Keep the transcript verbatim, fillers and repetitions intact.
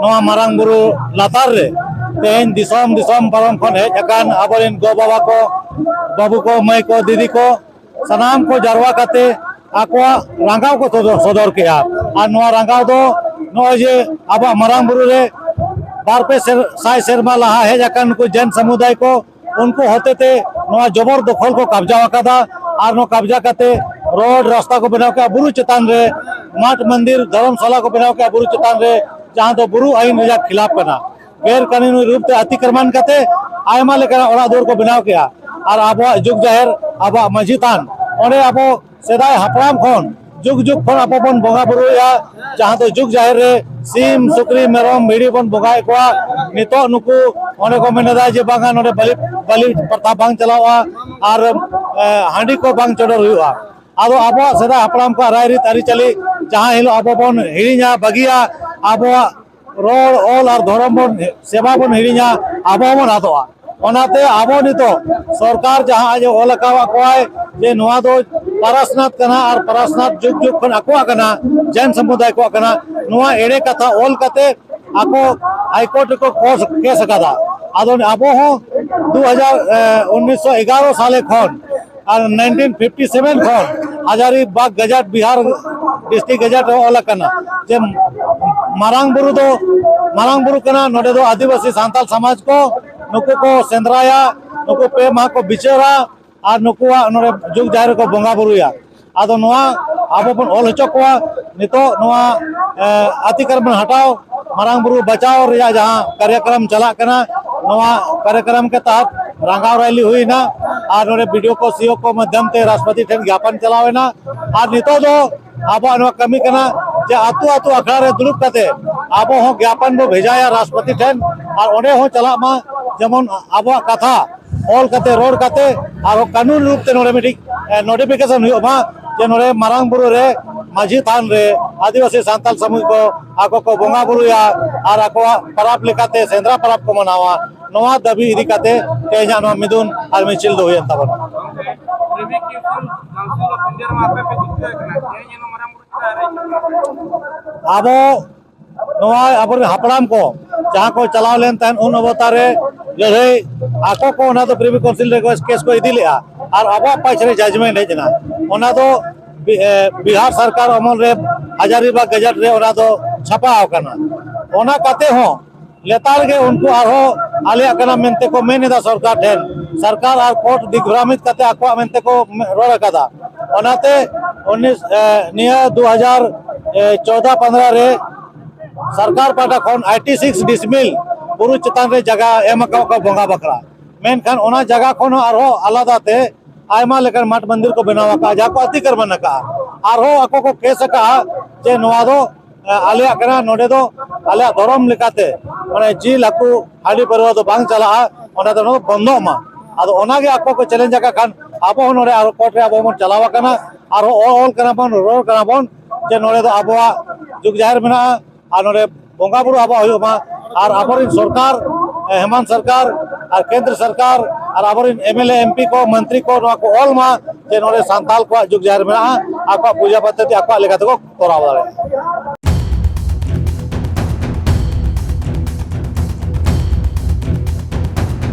ᱱᱚᱣᱟ ᱢᱟᱨᱟᱝ ᱵᱩᱨᱩ ᱞᱟᱛᱟᱨ ᱨᱮ ᱛᱮᱦᱮᱧ ᱫᱤᱥᱚᱢ ᱫᱤᱥᱚᱢ ᱯᱟᱨᱚᱢ ᱠᱷᱚᱱ ᱦᱮᱡ ᱟᱠᱟᱱ ᱟᱵᱚᱨᱮᱱ ᱜᱚ ᱵᱟᱵᱟ ᱠᱚ, ᱵᱟᱹᱵᱩ ᱠᱚ, ᱢᱟᱹᱭ ᱠᱚ, ᱫᱤᱫᱤ ᱠᱚ, ᱥᱟᱱᱟᱢ ᱠᱚ ᱡᱟᱨᱣᱟ ᱠᱟᱛᱮ ᱟᱠᱚᱣᱟᱜ ᱨᱟᱸᱜᱟᱣ ᱠᱚ ᱥᱚᱫᱚᱨ, ᱥᱚᱫᱚᱨ ᱠᱮᱜᱼᱟ᱾ ᱟᱨ ᱱᱚᱣᱟ ᱨᱟᱸᱜᱟᱣ ᱫᱚ ᱱᱚᱜᱼᱚᱭ ᱡᱮ ᱟᱵᱚᱣᱟᱜ ᱢᱟᱨᱟᱝ ᱵᱩᱨᱩ ᱨᱮ ᱵᱟᱨ ᱯᱮ ᱥᱮᱨ-, ᱥᱟᱭ ᱥᱮᱨᱢᱟ ᱞᱟᱦᱟ ᱦᱮᱡ ᱟᱠᱟᱱ ᱱᱩᱠᱩ ᱡᱮᱱ ᱥᱟᱢᱩᱫᱟᱭ ᱠᱚ, ᱩᱱᱠᱩ ᱦᱚᱛᱮᱛᱮ ᱱᱚᱣᱟ ᱡᱚᱵᱚᱨ ᱫᱚᱠᱷᱚᱞ ᱠᱚ ᱠᱟᱵᱡᱟ ᱟᱠᱟᱫᱟ᱾ ᱟᱨ ᱱᱚᱣᱟ ᱠᱟᱵᱡᱟ ᱠᱟᱛᱮ ᱨᱳᱰ ᱨᱟᱥᱛᱟ ᱠᱚ ᱵᱮᱱᱟᱣ ᱠᱮᱜᱼᱟ ᱵᱩᱨᱩ ᱪᱮᱛᱟᱱ ᱨᱮ, ᱢᱟᱴ ᱢᱚᱱᱫᱤᱨ ᱫᱷᱚᱨᱚᱢᱥᱟᱞᱟ ᱠᱚ ᱵᱮᱱᱟᱣ ᱠᱮᱜᱼᱟ ᱵᱩᱨᱩ ᱪᱮᱛᱟᱱ ᱨᱮ, ᱡᱟᱦᱟᱸ ᱫᱚ ᱵᱩᱨᱩ ᱟᱹᱭᱤᱱ ᱨᱮᱭᱟᱜ ᱠᱷᱤᱞᱟᱯ ᱠᱟᱱᱟ᱾ ᱜᱮᱨ ᱠᱟᱹᱱᱩᱱᱤ ᱨᱩᱯ ᱛᱮ ᱟᱛᱤᱠᱨᱚᱢᱟᱱ ᱠᱟᱛᱮ ᱟᱭᱢᱟ ᱞᱮᱠᱟᱱᱟᱜ ᱚᱲᱟᱜ ᱫᱩᱣᱟᱹᱨ ᱠᱚ ᱵᱮᱱᱟᱣ ᱠᱮᱜᱼᱟ᱾ ᱟᱨ ᱟᱵᱚᱣᱟᱜ ᱡᱩᱜᱽ ᱡᱟᱦᱮᱨ, ᱟᱵᱚᱣᱟᱜ ᱢᱟᱹᱡᱷᱤ ᱛᱷᱟᱱ, ᱚᱸᱰᱮ ᱟᱵᱚ ᱥᱮᱫᱟᱭ ᱦᱟᱯᱲᱟᱢ ᱠᱷᱚᱱ, ᱡᱩᱜᱽ ᱡᱩᱜᱽ ᱠᱷᱚᱱ ᱟᱵᱚ ᱵᱚᱱ ᱵᱚᱸᱜᱟ ᱵᱩᱨᱩᱭᱟ, ᱡᱟᱦᱟᱸ ᱫᱚ ᱡᱩᱜᱽ ᱡᱟᱦᱮᱨ ᱨᱮ ᱥᱤᱢ, ᱥᱩᱠᱨᱤ, ᱢᱮᱨᱚᱢ, ᱵᱷᱤᱲᱤ ᱵᱚᱱ ᱵᱚᱸᱜᱟᱭᱮᱫ ᱠᱚᱣᱟ᱾ ᱱᱤᱛᱚᱜ ᱱᱩᱠᱩ ᱚᱸᱰᱮ ᱠᱚ ᱢᱮᱱ ᱮᱫᱟ ᱡᱮ ᱵᱟᱝᱟ, ᱱᱚᱰᱮ ᱵᱟᱹᱞᱤ, ᱵᱟᱹᱞᱤ ᱯᱨᱚᱛᱷᱟ ᱵᱟᱝ ᱪᱟᱞᱟᱣᱚᱜᱼᱟ ᱟᱨ, ᱮ, ᱦᱟᱺᱰᱤ ᱠᱚ ᱵᱟᱝ ᱪᱚᱰᱚᱨ ᱦᱩᱭᱩᱜᱼᱟ᱾ ᱟᱫᱚ ᱟᱵᱚᱣᱟᱜ ᱥᱮᱫᱟᱭ ᱦᱟᱯᱲᱟᱢ ᱠᱚᱣᱟᱜ ᱨᱟᱭᱨᱤᱛ ᱟᱹᱨᱤᱪᱟᱹᱞᱤ ᱡᱟᱦᱟᱸ ᱦᱤᱞᱳᱜ ᱟᱵᱚ ᱵᱚᱱ ᱦᱤᱲᱤᱧᱟ, ᱵᱟᱹᱜᱤᱭᱟ, ᱟᱵᱚᱣᱟᱜ ᱨᱚᱲ, ᱚᱞ ᱟᱨ ᱫᱷᱚᱨᱚᱢ ᱵᱚᱱ, ᱥᱮᱵᱟ ᱵᱚᱱ ᱦᱤᱲᱤᱧᱟ, ᱟᱵᱚ ᱦᱚᱸᱵᱚᱱ ᱟᱫᱚᱜᱼᱟ᱾ ᱚᱱᱟᱛᱮ ᱟᱵᱚ ᱱᱤᱛᱚᱜ ᱥᱚᱨᱠᱟᱨ ᱡᱟᱦᱟᱸ ᱟᱡ ᱮ ᱚᱞ ᱟᱠᱟᱣᱟᱫ ᱠᱚᱣᱟᱭ ᱡᱮ ᱱᱚᱣᱟ ᱫᱚ ᱯᱟᱨᱟᱥᱱᱟᱛᱷ ᱠᱟᱱᱟ ᱟᱨ ᱯᱟᱨᱟᱥᱱᱟᱛᱷ ᱡᱩᱜᱽ ᱡᱩᱜᱽ ᱠᱷᱚᱱ ᱟᱠᱚᱣᱟᱜ ᱠᱟᱱᱟ, ᱡᱮᱱ ᱥᱟᱢᱩᱫᱟᱭ ᱠᱚᱣᱟᱜ ᱠᱟᱱᱟ, ᱱᱚᱣᱟ ᱮᱲᱮ ᱠᱟᱛᱷᱟ ᱚᱞ ᱠᱟᱛᱮ ᱟᱠᱚ ᱦᱟᱭᱠᱳᱨᱴ ᱨᱮᱠᱚ ᱠᱚᱥ, ᱠᱮᱥ ᱟᱠᱟᱫᱟ᱾ ᱟᱫᱚ ᱟᱵᱚ ᱦᱚᱸ ᱫᱩ ᱦᱟᱡᱟᱨ, ᱮ, ᱩᱱᱤᱥᱥᱚ ᱮᱜᱟᱨᱚ ᱥᱟᱞᱮ ᱠᱷᱚᱱ ᱟᱨ ᱱᱟᱭᱤᱱᱴᱤᱱ ᱯᱷᱤᱯᱴᱤ ᱥᱮᱵᱷᱮᱱ ᱠᱷᱚᱱ ᱦᱟᱡᱟᱨᱤ ᱵᱟᱜᱽ ᱜᱮᱡᱮᱴ, ᱵᱤᱦᱟᱨ ᱰᱤᱥᱴᱨᱤᱠᱴ ᱜᱮᱡᱮᱴ ᱨᱮ ᱚᱞ ᱟᱠᱟᱱᱟ ᱡᱮ ᱢᱟᱨᱟᱝ ᱵᱩᱨᱩ ᱫᱚ, ᱢᱟᱨᱟᱝ ᱵᱩᱨᱩ ᱠᱟᱱᱟ᱾ ᱱᱚᱰᱮ ᱫᱚ ᱟᱹᱫᱤᱵᱟᱹᱥᱤ ᱥᱟᱱᱛᱟᱲ ᱥᱚᱢᱟᱡᱽ ᱠᱚ ᱱᱩᱠᱩ ᱠᱚ ᱥᱮᱸᱫᱽᱨᱟᱭᱟ, ᱱᱩᱠᱩ ᱯᱮ ᱢᱟᱦᱟ ᱠᱚ ᱵᱤᱪᱟᱹᱨᱟ ᱟᱨ ᱱᱩᱠᱩᱣᱟᱜ ᱱᱚᱰᱮ ᱡᱩᱜᱽ ᱡᱟᱦᱮᱨ ᱨᱮᱠᱚ ᱵᱚᱸᱜᱟ ᱵᱩᱨᱩᱭᱟ᱾ ᱟᱫᱚ ᱱᱚᱣᱟ ᱟᱵᱚ ᱵᱚᱱ ᱚᱞ ᱦᱚᱪᱚ ᱠᱚᱣᱟ᱾ ᱱᱤᱛᱚᱜ ᱱᱚᱣᱟ, ᱮ, ᱟᱛᱤᱠᱨᱚᱢ ᱦᱟᱴᱟᱣ, ᱢᱟᱨᱟᱝ ᱵᱩᱨᱩ ᱵᱟᱪᱟᱣ ᱨᱮᱭᱟᱜ ᱡᱟᱦᱟᱸ ᱠᱟᱨᱭᱟᱠᱨᱚᱢ ᱪᱟᱞᱟᱜ ᱠᱟᱱᱟ, ᱱᱚᱣᱟ ᱠᱟᱨᱭᱟᱠᱨᱚᱢ ᱠᱮ ᱛᱟᱦᱟᱛ ᱨᱟᱸᱜᱟᱣ ᱨᱮᱞᱤ ᱦᱩᱭᱱᱟ ᱟᱨ ᱱᱚᱰᱮ ᱵᱤ ᱰᱤ ᱳ ᱠᱚ, ᱥᱤ ᱳ ᱠᱚ ᱢᱟᱫᱽᱫᱷᱚᱢ ᱛᱮ ᱨᱟᱥᱴᱨᱚᱯᱚᱛᱤ ᱴᱷᱮᱱ ᱜᱮᱯᱚᱱ ᱪᱟᱞᱟᱣ ᱮᱱᱟ᱾ ᱟᱨ ᱱᱤᱛᱚᱜ ᱫᱚ ᱟᱵᱚᱣᱟᱜ ᱱᱚᱣᱟ ᱠᱟᱹᱢᱤ ᱠᱟᱱᱟ ᱡᱮ ᱟᱹᱛᱩ ᱟᱹᱛᱩ ᱟᱠᱷᱲᱟ ᱨᱮ ᱫᱩᱲᱩᱵ ᱠᱟᱛᱮ ᱟᱵᱚ ᱦᱚᱸ ᱜᱮᱯᱚᱱ ᱵᱚ ᱵᱷᱮᱡᱟᱭᱟ ᱨᱟᱥᱴᱨᱚᱯᱚᱛᱤ ᱴᱷᱮᱱ, ᱟᱨ ᱚᱸᱰᱮ ᱦᱚᱸ ᱪᱟᱞᱟᱜ ᱢᱟ, ᱡᱮᱢᱚᱱ ᱟᱵᱚᱣᱟᱜ ᱠᱟᱛᱷᱟ ᱚᱞ ᱠᱟᱛᱮ, ᱨᱚᱲ ᱠᱟᱛᱮ, ᱟᱨᱦᱚᱸ ᱠᱟᱹᱱᱩᱱ ᱨᱩᱯ ᱛᱮ ᱱᱚᱰᱮ ᱢᱤᱫᱴᱤᱡ, ᱮ, ᱱᱳᱴᱤᱯᱷᱤᱠᱮᱥᱚᱱ ᱦᱩᱭᱩᱜ ᱢᱟ ᱡᱮ ᱱᱚᱰᱮ ᱢᱟᱨᱟᱝ ᱵᱩᱨᱩ ᱨᱮ, ᱢᱟᱹᱡᱷᱤ ᱛᱷᱟᱱ ᱨᱮ ᱟᱹᱫᱤᱵᱟᱹᱥᱤ ᱥᱟᱱᱛᱟᱲ ᱥᱟᱢᱩᱦᱤᱠ ᱠᱚ ᱟᱠᱚ ᱠᱚ ᱵᱚᱸᱜᱟ ᱵᱩᱨᱩᱭᱟ ᱟᱨ ᱟᱠᱚᱣᱟᱜ ᱯᱟᱨᱟᱵᱽ ᱞᱮᱠᱟᱛᱮ ᱥᱮᱸᱫᱽᱨᱟ ᱯᱟᱨᱟᱵᱽ ᱠᱚ ᱢᱟᱱᱟᱣᱟ᱾ ᱱᱚᱣᱟ ᱫᱟᱹᱵᱤ ᱤᱫᱤ ᱠᱟᱛᱮ ᱛᱮᱦᱮᱧᱟᱜ ᱱᱚᱣᱟ ᱢᱤᱫᱩᱱ ᱟᱨ ᱢᱤᱪᱷᱤᱞ ᱫᱚ ᱦᱩᱭᱮᱱ ᱛᱟᱵᱚᱱᱟ᱾ ᱟᱵᱚ ᱱᱚᱣᱟ ᱟᱵᱚᱨᱮᱱ ᱦᱟᱯᱲᱟᱢ ᱠᱚ ᱡᱟᱦᱟᱸ ᱠᱚ ᱪᱟᱞᱟᱣ ᱞᱮᱱ ᱛᱟᱦᱮᱸᱫ ᱩᱱ ᱚᱵᱚᱛᱟᱨ ᱨᱮ ᱞᱟᱹᱲᱦᱟᱹᱭ, ᱟᱠᱚ ᱠᱚ ᱚᱱᱟ ᱫᱚ ᱯᱨᱤᱵᱷᱤ ᱠᱟᱣᱩᱱᱥᱤᱞ ᱨᱮ ᱠᱮᱥ ᱠᱚ ᱤᱫᱤ ᱞᱮᱫᱼᱟ ᱟᱨ ᱟᱵᱚᱣᱟᱜ ᱯᱟᱥ ᱨᱮ ᱡᱟᱡᱽᱢᱮᱱᱴ ᱦᱮᱡ ᱮᱱᱟ᱾ ᱚᱱᱟ ᱫᱚ ᱵᱤ-, ᱮ, ᱵᱤᱦᱟᱨ ᱥᱚᱨᱠᱟᱨ ᱟᱢᱚᱞ ᱨᱮ ᱦᱟᱡᱟᱨᱤᱵᱟᱜᱽ ᱜᱮᱡᱮᱴ ᱨᱮ ᱚᱱᱟ ᱫᱚ ᱪᱷᱟᱯᱟ ᱟᱠᱟᱱᱟ᱾ ᱚᱱᱟ ᱠᱟᱛᱮ ᱦᱚᱸ ᱞᱮᱛᱟᱲ ᱜᱮ ᱩᱱᱠᱩ ᱟᱨᱦᱚᱸ ᱟᱞᱮᱭᱟᱜ ᱠᱟᱱᱟ ᱢᱮᱱᱛᱮ ᱠᱚ ᱢᱮᱱ ᱮᱫᱟ ᱥᱚᱨᱠᱟᱨ ᱴᱷᱮᱱ᱾ ᱥᱚᱨᱠᱟᱨ ᱟᱨ ᱠᱳᱨᱴ ᱫᱤᱜᱽᱵᱷᱨᱟᱢᱤᱛ ᱠᱟᱛᱮ ᱟᱠᱚᱣᱟᱜ ᱢᱮᱱᱛᱮ ᱠᱚ ᱨᱚᱲ ᱟᱠᱟᱫᱟ᱾ ᱚᱱᱟᱛᱮ ᱩᱱᱤᱥ, ᱮ, ᱱᱤᱭᱟᱹ ᱫᱩ ᱦᱟᱡᱟᱨ ᱪᱳᱣᱫᱟ ᱯᱚᱱᱫᱽᱨᱚ ᱨᱮ ᱥᱚᱨᱠᱟᱨ ᱯᱟᱦᱴᱟ ᱠᱷᱚᱱ ᱟᱴᱷᱟᱥᱤ ᱰᱤᱥᱢᱤᱞ ᱵᱩᱨᱩ ᱪᱮᱛᱟᱱ ᱨᱮ ᱡᱟᱭᱜᱟ ᱮᱢ ᱟᱠᱟᱫ ᱠᱚᱣᱟ ᱵᱚᱸᱜᱟ ᱵᱟᱠᱷᱨᱟ᱾ ᱢᱮᱱᱠᱷᱟᱱ ᱚᱱᱟ ᱡᱟᱭᱜᱟ ᱠᱷᱚᱱ ᱦᱚᱸ ᱟᱨᱦᱚᱸ ᱟᱞᱟᱫᱟ ᱛᱮ ᱟᱭᱢᱟ ᱞᱮᱠᱟᱱ ᱢᱟᱴ ᱢᱚᱱᱫᱤᱨ ᱠᱚ ᱵᱮᱱᱟᱣ ᱟᱠᱟᱫᱼᱟ, ᱡᱟᱦᱟᱸ ᱠᱚ ᱚᱛᱤᱠᱨᱚᱢᱚᱱ ᱟᱠᱟᱫᱼᱟ᱾ ᱟᱨᱦᱚᱸ ᱟᱠᱚ ᱠᱚ ᱠᱮᱥ ᱟᱠᱟᱫᱼᱟ ᱡᱮ ᱱᱚᱣᱟ ᱫᱚ, ᱮ, ᱟᱞᱮᱭᱟᱜ ᱠᱟᱱᱟ, ᱱᱚᱰᱮ ᱫᱚ ᱟᱞᱮᱭᱟᱜ ᱫᱷᱚᱨᱚᱢ ᱞᱮᱠᱟᱛᱮ ᱢᱟᱱᱮ ᱡᱤᱞ, ᱦᱟᱹᱠᱩ, ᱦᱟᱺᱰᱤ, ᱯᱟᱹᱨᱣᱟᱹ ᱫᱚ ᱵᱟᱝ ᱪᱟᱞᱟᱜᱼᱟ, ᱚᱸᱰᱮ ᱫᱚ ᱱᱚᱣᱟ ᱵᱚᱱᱫᱚᱜ ᱢᱟ᱾ ᱟᱫᱚ ᱚᱱᱟᱜᱮ ᱟᱠᱚ ᱠᱚ ᱪᱮᱞᱮᱧᱡᱽ ᱟᱠᱟᱫ ᱠᱷᱟᱱ ᱟᱵᱚ ᱦᱚᱸ ᱱᱚᱰᱮ ᱟᱨᱚ ᱠᱳᱨᱴ ᱨᱮ ᱟᱵᱚ ᱵᱚᱱ ᱪᱟᱞᱟᱣ ᱟᱠᱟᱱᱟ, ᱟᱨᱦᱚᱸ ᱚᱞ, ᱚᱞ ᱠᱟᱱᱟ ᱵᱚᱱ, ᱨᱚᱲ ᱠᱟᱱᱟ ᱵᱚᱱ ᱡᱮ ᱱᱚᱰᱮ ᱫᱚ ᱟᱵᱚᱣᱟᱜ ᱡᱩᱜᱽ ᱡᱟᱦᱮᱨ ᱢᱮᱱᱟᱜᱼᱟ, ᱟᱨ ᱱᱚᱰᱮ ᱵᱚᱸᱜᱟ ᱵᱩᱨᱩ ᱟᱵᱚᱣᱟᱜ ᱦᱩᱭᱩᱜ ᱢᱟ᱾ ᱟᱨ ᱟᱵᱚᱨᱮᱱ ᱥᱚᱨᱠᱟᱨ, ᱮ, ᱦᱮᱢᱟᱱᱛ ᱥᱚᱨᱠᱟᱨ ᱟᱨ ᱠᱮᱱᱫᱨᱚ ᱥᱚᱨᱠᱟᱨ ᱟᱨ ᱟᱵᱚᱨᱮᱱ M L A, M P ᱠᱚ, ᱢᱚᱱᱛᱨᱤ ᱠᱚ ᱱᱚᱣᱟ ᱠᱚ ᱚᱞ ᱢᱟ ᱡᱮ ᱱᱚᱰᱮ ᱥᱟᱱᱛᱟᱞ ᱠᱚᱣᱟᱜ ᱡᱩᱜᱽ ᱡᱟᱦᱮᱨ ᱢᱮᱱᱟᱜᱼᱟ, ᱟᱠᱚᱣᱟᱜ ᱯᱩᱡᱟᱹ ᱯᱚᱫᱽᱫᱷᱚᱛᱤ ᱟᱠᱚᱣᱟᱜ ᱞᱮᱠᱟ ᱛᱮᱠᱚ ᱠᱚᱨᱟᱣ ᱫᱟᱲᱮᱭᱟᱜᱼᱟ᱾